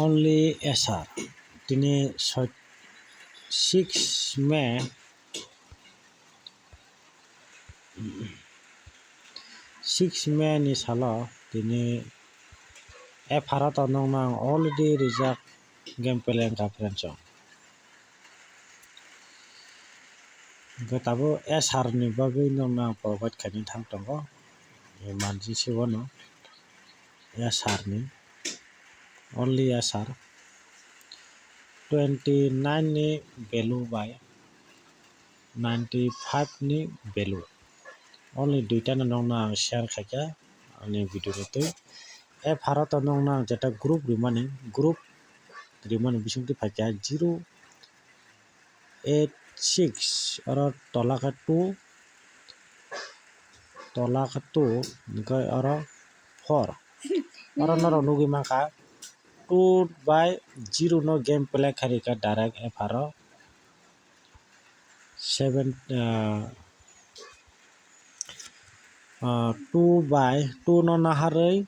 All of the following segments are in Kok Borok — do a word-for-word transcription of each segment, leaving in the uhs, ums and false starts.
Only S R. Tini soi-, six May, six May ni salo tini F R o to nokno ang already rijak game play wngkha friends o. Hwnkhe tabuk S R ni bagwi nokno ang provide khaina thang tongo, emergency o no S R ni, only S R, twenty nine ni value bai ninety five ni value, only duita no nokno ang share khaikha ani video ni twi. F R o to nokno ang jeta group rimani, group rimani bisingtwi phaikha zero eight six, oro tola khe two, tola khe two, hwnkhe oro four. Oro norok nugwi mankha two bai zero no game play khairikha direct F R o. Seven, ah, ah, two bai two no naharwi,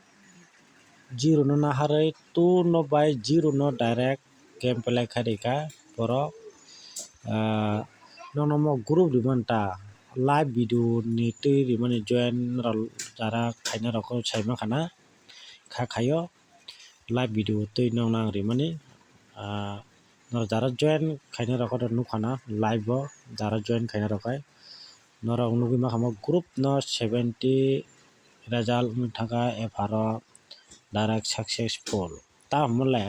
zero no naharwi, two no bai zero no direct game play khairikha borok. Ah, nono mo group rimani ta, live video ni twi rimani join rok jara khaina rok sai mankha na, kha khaio live video twi nokno ang rimani. Ah, norok jara join khaina rok nukha na live o, jara join khaina rok hai norok nugwi mankha mo group no seventy result wngwi thangkha F R o direct successful. Tamo le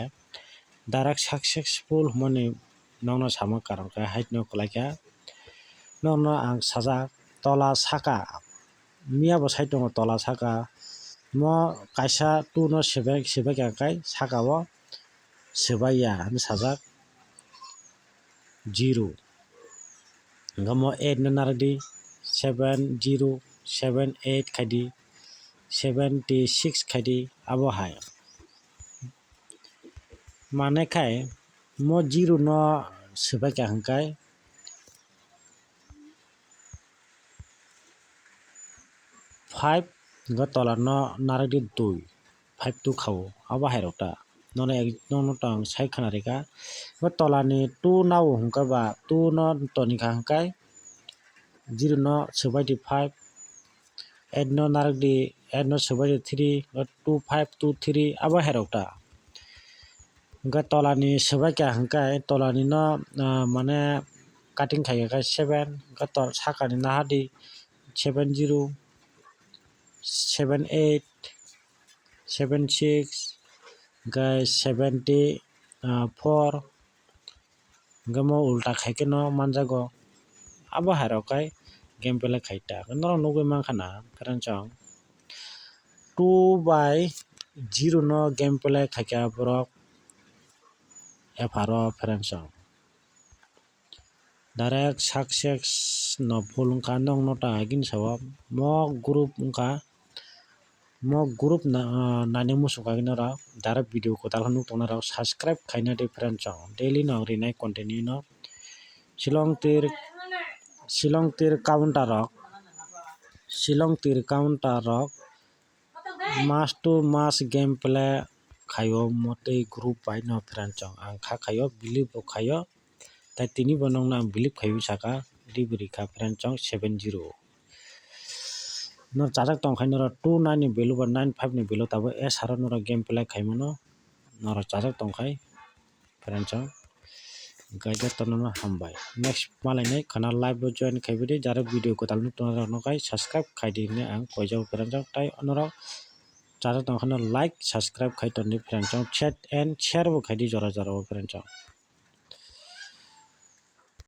direct successful hwnmani nokno sama karon khe haino kwlaikha. Nokno ang sajak tola saka, miya bo sai tongo tola saka, mo kaisa two no sebai, sebai kha khe saka o sebai ya hinwi sajak zero. Hwnkhe mo eight no narwkdi, seven zero, seven eight khaidi, seventy six khaidi, abo hai. Mane khai mo zero no swbai kha hwnkhe five, hwnkhe tola no narwkdi dui, five two khao, abo hai rok ta. Nono ek, nono tong sai khna rikha. Bo tola ni two nao hwnkhe ba two no toni kha hwnkhe zero no swbai di five, eight no narwk di, eight no swbai di three, two five two three abo hai rok ta. Hwnkhe tola ni swbai kha hwnkhe tola ni no, ah, mane cutting khai khe seven, hwnkhe to saka ni nahardi seven zero, seven eight, seven six, hwnkhe seventy, ah, four, hwnkhe mo ulta khai khe no manjago. Abo hai rok khai game play khai ta. Norok nugwi mankha na friends o, two bai zero no game play khaikha borok F R o friends o. Direct success no full wngkha, nokno ta agini sao mo group wngkha, mo group na, ah, nani muchung kha norok direct video kwtal khe nuk tongnai rok subscribe khaina di friends o, daily no rinai continue no. Shillong tir, Shillong tir counter rok, Shillong tir counter rok mas to mas game play khaio mo tei group bai no friends o, ang kha khaio, believe bo khaio, tai tini bo nokno ang believe khaiwi saka, delivery kha friends o seven zero. Norok chajak tong khai norok two nine ni value ba nine five ni value tabuk S R o norok game play khai mano, norok chajak tong khai friends o. Hwnkhe jotono no hambai. Next malainai khana live o join khaibai di, jara video kwtal nuk tongnai rok no khai subscribe khai di hinwi ang koijak friends o, tai norok chajak tong khana like subscribe khai ton di friends o, chat and share bo khai di jora jora o friends o.